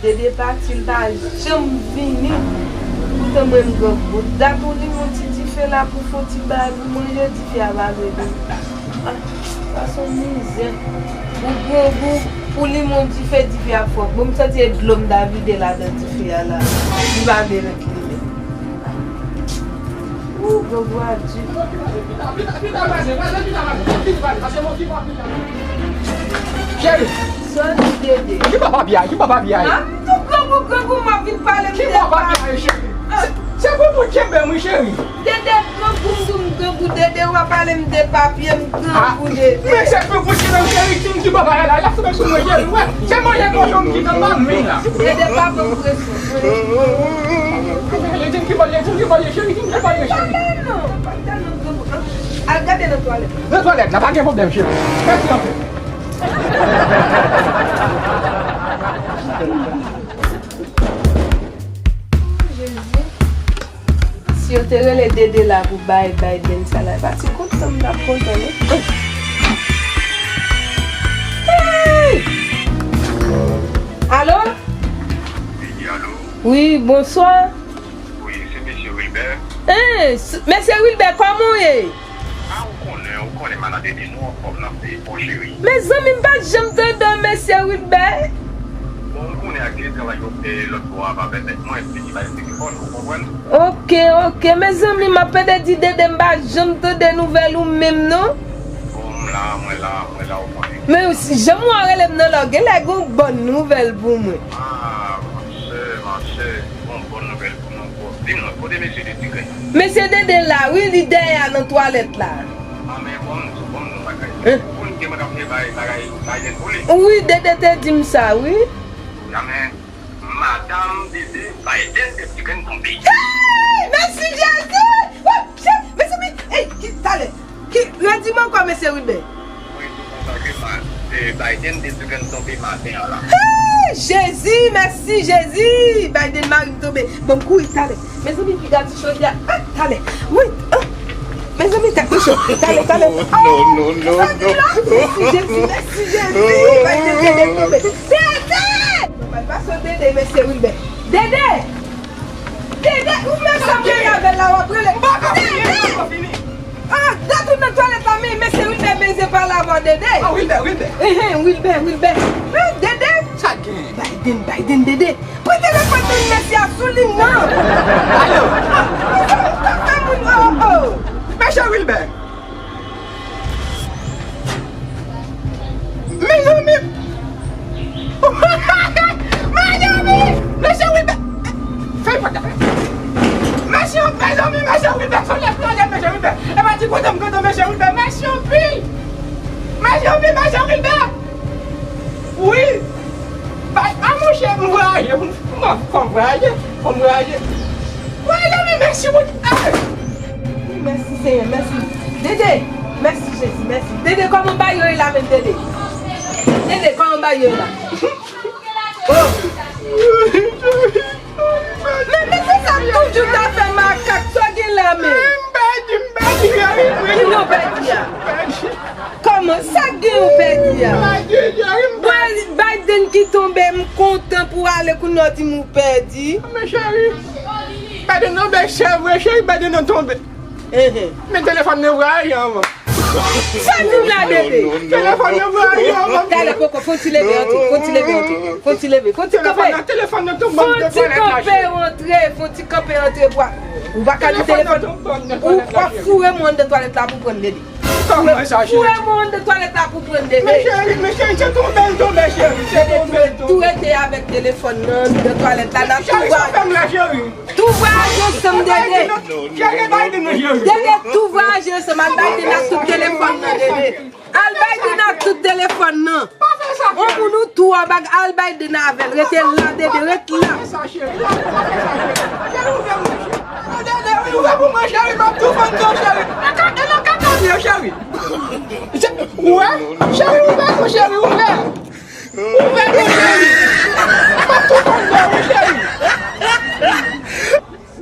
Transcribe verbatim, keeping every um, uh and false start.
Dede pati, l pa janm vini. Poutan mwen m grangou. Dat ou limon ti dife la pou fon ti bagay pou manje, dife a pa vle vini. Ah, sa se yon mizè. Ou grangou, pou limon dife, dife a fò. Bon, m santi e dlo m ta vide ladan dife a la. Li pa vle ret limen. Ou, grangou a di. Cheri! Sa di Dede. Ki bò papi a? Ki bò papi a? Ah, m tou grangou, grangou, m ap vin pale m de papi. Ki bò papi a, cheri? Ah. Se, se pou mwen kenbe mwen, cheri. Dede grangou, m tou m grangou, Dede w ap pale m de papi, m grangou, Dede. Men se pou mwen kenbe mwen, cheri, ki, ki bò papi a la, la foumen sou mwen, cheri, wè. Se manje kochon m ki nan ban mwen la. Dede pa ban m presyon. Li di m ki bò, li di m ki bò, cheri, di m ki bò, cheri. Pa tèlman, pa tèlman grangou. Al gade nan twalèt. Nan twalèt la, pa gen pwoblèm, cheri. Mèsi anpil. Jezi. Si yo te rele Dede la pou bay Biden sa la, e pa ti kontan m t ap kontan, non. Hey! Alo? Wi, alo. Wi, bonswa. Wi, se mesye Wilbert. Hey, s-, mesye Wilbert, kòman w ye? A, ou konnen, ou konnen, malad ede nou anfòm nan peyi, bon cheri. Mezanmi, m pa t janm tande w, mesye Wilbert. Bon, ou konnen ak telefòn yo, e, lòt bò a pa pèmèt mwen vini bay telefòn, ou konprann? Oke, oke, mezanmi, m ap pede di Dede, m pa janm tande nouvèl ou menm, non. Bon, m la, mwen la, mwen la, ou konnen. Men si janm w rele m nan la, genlè gen yon bòn nouvèl pou mwen. A, ma sè, ma sè, gon bòn nouvèl pou nou, bon. Di m non, kote mesye Dede Grèn? Mesye Dede la, wi, li dèyè a nan twalèt la. A, men bon, bon, bon, bagay. Hein? Ou konn ke mwen t ap fè bay, bagay, bagay pou li? Wi, Dede te di m sa, wi. A, men, madanm Dede, Biden te di Grèn tonbe. Hey! Mèsi Jezi! Woup! Mezanmi, hey, ki, talè. Ki, redi m ankò, mesye Wilbert. Mwen di konsa ke ma-, e, Biden te di Grèn tonbe maten an la. Hey! Jezi, mèsi Jezi! Biden mari m tonbe. Bon, m kouri talè. Mezanmi, piga ti chodyè. Ah, talè. Wi, ah. Mezanmi, tèt mwen cho. Talè, talè. Oh, non, non, non, non. Mèsi Jezi, mèsi Jezi. Biden, Dede tonbe. Dede! Mwen pase Dede, mesye Wilbert. Dede! Dede, ou menm sa mwen avè l la, w ap rele. Dede! Ah, dat ou nan twalèt la, men mesye Wilbert bezwen pale avè w, Dede. Ah, Wilbert, Wilbert. Ehe, Wilbert, Wilbert. Ah, Dede. Sa gen? Biden, Biden, Dede. Pran telefòn nan mesye a sou liy nan. Alo. Mesye Wilbert. Mezanmi. Mezanmi. Mesye Wilbert. Fè pòt la. Mesye, mezanmi, mesye Wilbert, son lèf nan lèf, mesye Wilbert. E pa ti kontan m kontan, mesye Wilbert. Mesye Pi. Mesye Pi, mesye Wilbert. Wi. Bay, a monchè, m vwayaje, m, m, fò m vwayaje, fò m vwayaje. Vwayaje, men mèsi, Bondye. Hey! Wi, mèsi, Senyè, mèsi. Dede, mèsi, Jezi, mèsi. Dede, kòman bagay yo ye la menm, Dede? Dede, kòman bagay yo ye la? Oh! Men, men se sa m toujou ta fè makak, sa w gen la menm? M pèdi, m pèdi, Jerry. Ki non pèdi a? Kòman? Sa k gen ou pèdi a? Biden ki tonbe, m kontan pou ale kounye a w di m ou pèdi. Men cheri, Biden nan tonbe, se vre, cheri, Biden nan tonbe. Men telefòn nan vwayaje anvan. Sa di w la, Dede? Telefòn nan vwayaje anvan. Talè poko, fon ti leve antre, fon ti leve antre, fon ti leve, fon ti kanpe. Telefòn nan tonbe, fon ti kanpe antre, fon ti kanpe antre, bwa. Ou pa ka di telefòn. Ou pa foure mwen anndan twalèt la pou pran Dede. Kòman sa, cheri? Foure mwen anndan twalèt la pou pran Dede. Men cheri, men cheri, se tonbe l tonbe, cheri. Se tonbe l tonbe. Tou rete avèk telefòn nan anndan twalèt la, n ap tou vwayaje. Cheri, sa fè m la, cheri. Tou vwayaje ansanm, Dede. Cheri, Biden nan, cheri. Dede, tou vwayaje ansanm, al Biden ak tout telefòn nan, Dede. Al Biden ak tout telefòn nan. Pa fè sa, cheri. On moun ou tou an bag, al Biden avè l. Rete la, Dede, ret la. Pa fè sa, cheri. Pa fè sa, cheri. Cheri, ouvè mwen, cheri. Dede, ouvè pou mwen, cheri. M ap tou fann non, cheri. E nan kaka m ye, cheri. Ou wè? Cheri, ouvè non, cheri, ouvè. Ouvè non, cheri.